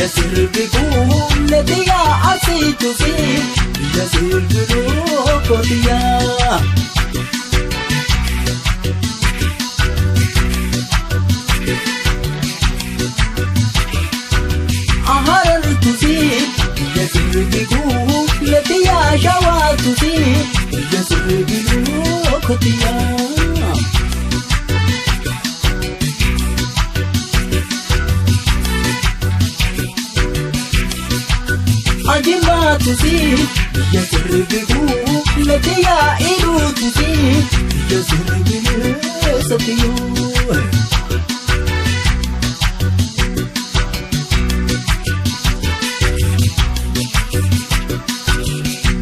Biyya sirbi guulletiya arsiitusi biyya sirbiruu kotiyaa. Aharartusi biyya sirbi guulletiya shawaatusi biyya sirbiruu kotiyaa. Ajimaatusi biyya sirbi guulletiya iluutusi biyya sirbiruu satiyuu.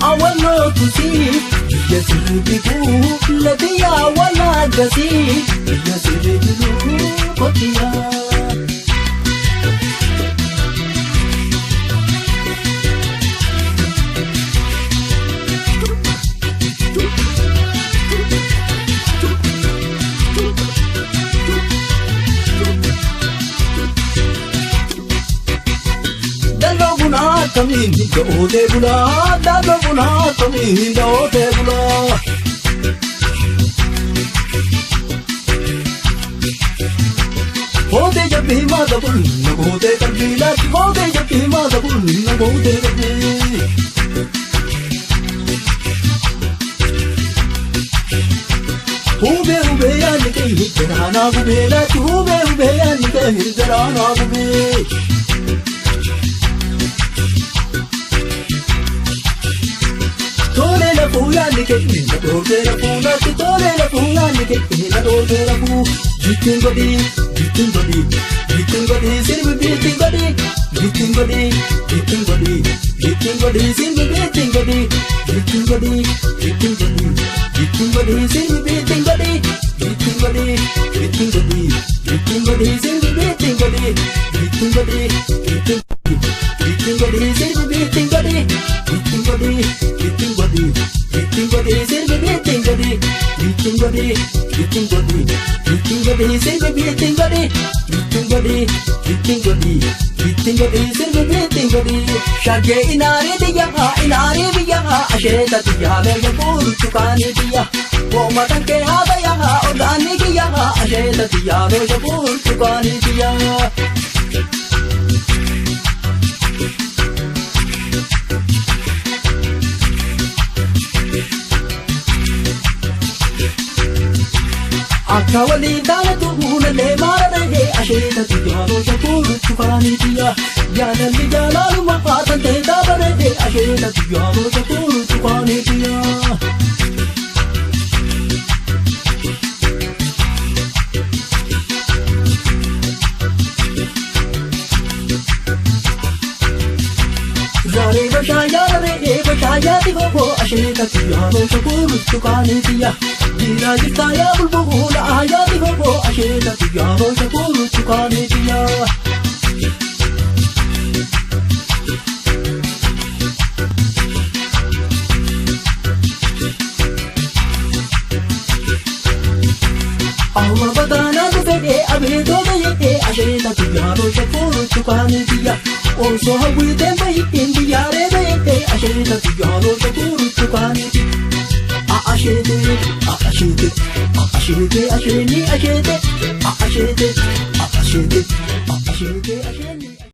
Awwalootusi biyya sirbi guulletiya walaagasi biyya sirbiruu kotiyaa. Dalloo bunaa akkamiin da'ootee bulaa dalloo bunaa akkamiin da'ootee bulaa. Hootee jabbii maata bul na gootee qalbii laatti hootee jabbii maata bul na gootee qalbii. Hubee hubee yaadni kee jaraanaa gubee laatti hubee hubee yaadni kee jaraanaa gubee. Tole lafuu yaadni kee na dhoortee lafuu laatti tole lafuu yaadni kee na dhoortee lafuu. Bittiin godhii bittiin godhii bittiin godhii sirbi bittiin godhii bittiin godhii bittiin godhii bittiin godhii sirbi bittiin godhii bittiin godhii bittiin godhii bittiin godhii sirbi bittiin godhii bittiin godhii bittiin godhii bittiin godhii sirbi bittiin godhii bittiin godhii bittiin godhii bittiin godhii sirbi bittiin godhii bittiin godhii bittiin godhii bittiin godhii sirbi bittiin godhii bittiin godhii bittiin godhii bittiin godhii sirbi bittiin godhii bittiin godhii bittiin godhii bittiin godhii sirbi bittiin godhii. Shaggee inaarii biyya inaarii biyya asheeta tiyya meeshaa burtukaanii tiyya wooma kan kee haa bayya ol'aanii kiyya asheeta tiyya meeshaa burtukaanii tiyya. Akka waliin taanatu huunallee maararee asheeta tiyya meeshaa burtukaanii tiyya jaalalli jaalaluma haatan ta'e taabaree asheeta tiyya meeshaa burtukaanii tiyya. Zaaree bashaayyaa raree bashaayyaati hoboo asheeta tiyya meeshaa burtukaanii tiyya jiraa jirtaa yaa bulbulaa aayaati hoboo asheeta tiyya meeshaa burtukaanii tiyya. Amma bataanaa dhufee abeetoo bayyee asheeta tiyya meeshaa burtukaanii tiyya osoo hawwiteen bayyeen biyyaaree bayyee asheeta tiyya meeshaa burtukaanii tiyya. Asheete asheete asheete asheenii asheete asheete asheete